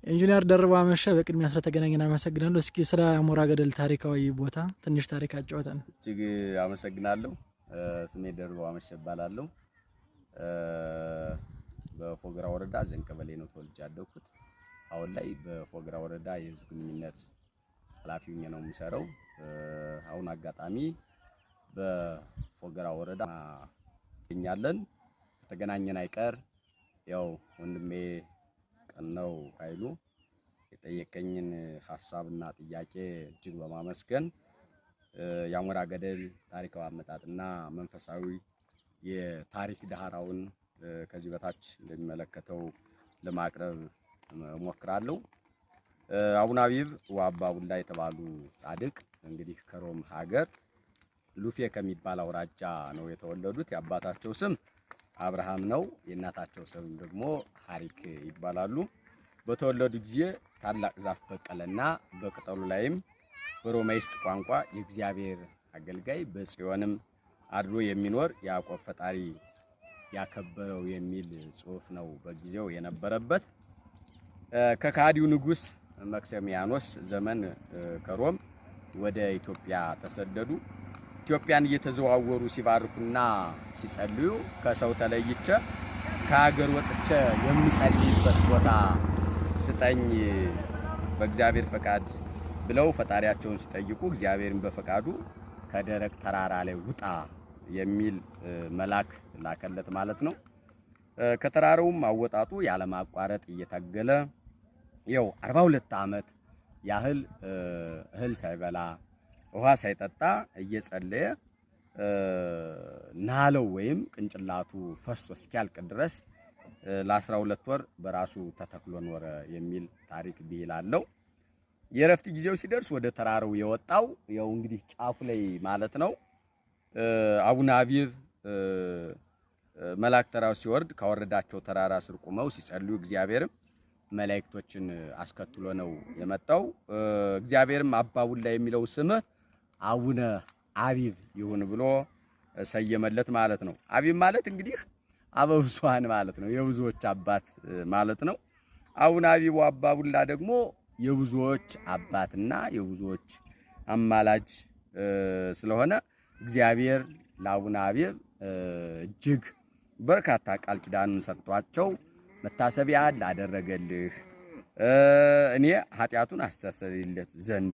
ኢንጂነር ደርበው አመሸ፣ በቅድሚያ ስለተገናኘን አመሰግናለሁ። እስኪ ስለ አሞራ ገደል ታሪካዊ ቦታ ትንሽ ታሪክ አጫውተን። እጅግ አመሰግናለሁ። ስሜ ደርበው አመሸ እባላለሁ። በፎገራ ወረዳ ዘንቀበሌ ነው ተወልጄ ያደግኩት። አሁን ላይ በፎገራ ወረዳ የህዝብ ግንኙነት ኃላፊ ሆኜ ነው የምሰራው። አሁን አጋጣሚ በፎገራ ወረዳ እኛለን ከተገናኘን አይቀር ያው ወንድሜ ቀነው ኃይሉ የጠየቀኝን ሀሳብና ጥያቄ እጅግ በማመስገን የአሞራ ገደል ታሪካዊ አመጣጥና መንፈሳዊ የታሪክ ዳራውን ከዚህ በታች እንደሚመለከተው ለማቅረብ እሞክራለሁ። አቡነ አቢብ ወአባ ቡላ የተባሉ ጻድቅ እንግዲህ ከሮም ሀገር ሉፌ ከሚባል አውራጃ ነው የተወለዱት። የአባታቸው ስም አብርሃም ነው። የእናታቸው ስም ደግሞ ሐሪክ ይባላሉ። በተወለዱ ጊዜ ታላቅ ዛፍ በቀለና በቅጠሉ ላይም በሮማይስጥ ቋንቋ የእግዚአብሔር አገልጋይ በጽዮንም አድሮ የሚኖር ያዕቆብ ፈጣሪ ያከበረው የሚል ጽሑፍ ነው በጊዜው የነበረበት። ከካዲው ንጉሥ መክሰሚያኖስ ዘመን ከሮም ወደ ኢትዮጵያ ተሰደዱ። ኢትዮጵያን እየተዘዋወሩ ሲባርኩና ሲጸልዩ ከሰው ተለይቼ ከሀገር ወጥቼ የምጸልይበት ቦታ ስጠኝ በእግዚአብሔር ፈቃድ ብለው ፈጣሪያቸውን ሲጠይቁ እግዚአብሔርን በፈቃዱ ከደረቅ ተራራ ላይ ውጣ የሚል መልአክ ላከለት ማለት ነው። ከተራራውም አወጣጡ ያለማቋረጥ እየታገለ ያው 42 ዓመት ያህል እህል ሳይበላ ውሃ ሳይጠጣ እየጸለየ ናለው ወይም ቅንጭላቱ ፈሶ እስኪያልቅ ድረስ ለ12 ወር በራሱ ተተክሎ ኖረ የሚል ታሪክ ብሂል አለው። የእረፍት ጊዜው ሲደርስ ወደ ተራራው የወጣው ያው እንግዲህ ጫፉ ላይ ማለት ነው። አቡነ አቢብ መልአክ ተራው ሲወርድ ካወረዳቸው ተራራ ስር ቁመው ሲጸልዩ እግዚአብሔርም መላእክቶችን አስከትሎ ነው የመጣው። እግዚአብሔርም አባ ቡላ የሚለው ስምህ አቡነ አቢብ ይሁን ብሎ ሰየመለት ማለት ነው። አቢብ ማለት እንግዲህ አበብዙሃን ማለት ነው፣ የብዙዎች አባት ማለት ነው። አቡነ አቢብ አባ ቡላ ደግሞ የብዙዎች አባትና የብዙዎች አማላጅ ስለሆነ እግዚአብሔር ለአቡነ አቢብ እጅግ በርካታ ቃል ኪዳንን ሰጥቷቸው መታሰቢያ ላደረገልህ እኔ ኃጢአቱን አስተሰርይለት ዘንድ